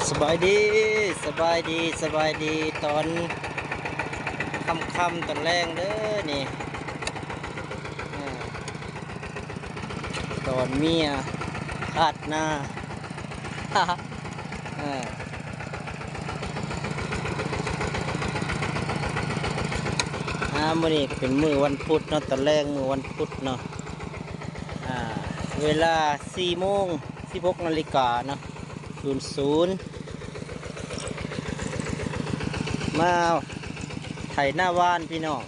ສະບາຍດີ ສະບາຍດີ ສະບາຍດີ ຕອນຄ່ຳໆ ຕອນແລງເດີນີ້ ເອີ ຕອນເມຍຄາດນາ ເອີ ອາ ມື້ນີ້ກໍເປັນມື້ວັນພຸດເນາະ ຕອນແລງມື້ວັນພຸດເນາະ ອາ ເວລາສີ່ໂມງ ສິບຫົກນາລິກາເນາະ ສູນສູນ ມາໄຖນາຫວ່ານພີ່ນ້ອງ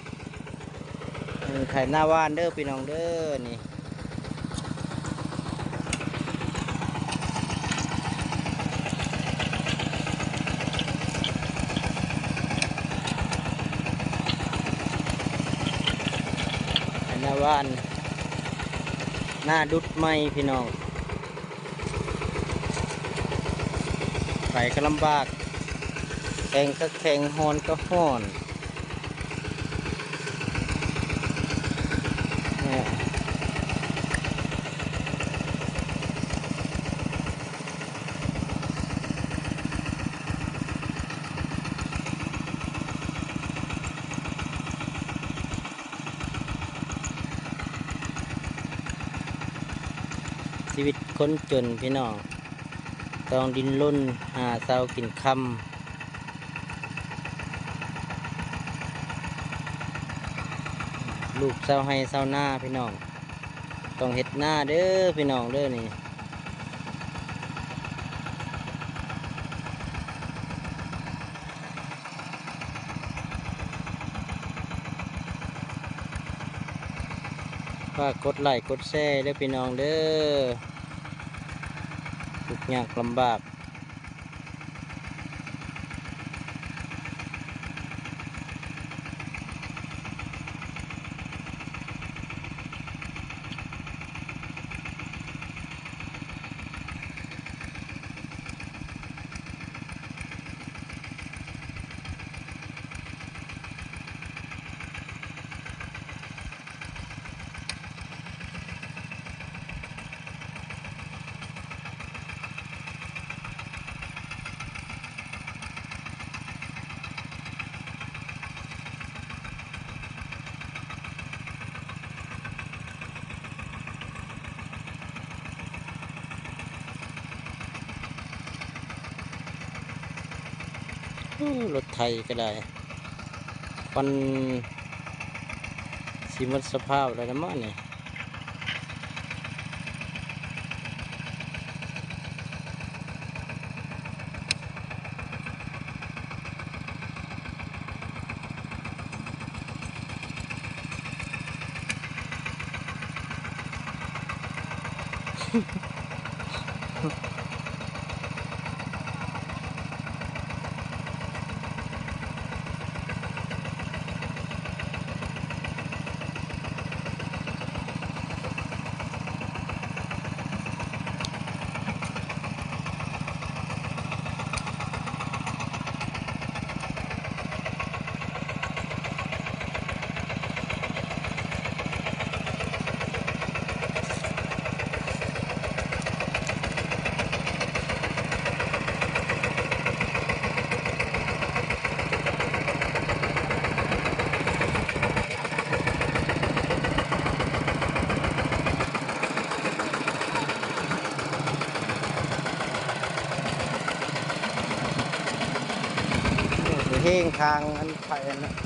ເອີ ໄຖນາຫວ່ານເດີພີ່ນ້ອງເດີ ນີ້ ໄຖນາຫວ່ານ ນາດຸດໃໝ່ພີ່ນ້ອງ. ໄປກໍລຳບາກ ແຂງກໍແຂງ ຮ້ອນກໍຮ້ອນ ເອີ ຊີວິດຄົນຈົນພີ່ນ້ອງ ຕ້ອງດີ້ນລົນຫາເຊົ້າກິນຄ່ຳ ລູກຊາວໄຮ່ຊາວນາພີ່ນ້ອງ ຕ້ອງເຮັດນາເດີພີ່ນ້ອງເດີນີ້. ຝາກກົດໄລ້ກົດແຊເດີພີ່ນ້ອງເດີ ທຸກຍາກລຳບາກ. ໂອ້ ລົດໄຖກໍໄດ້ ມັນຊິໝົດສະພາບແລ້ວນະມະນີ້. ເຮີ້ງທາງອັນໄປຫັ້ນນະ.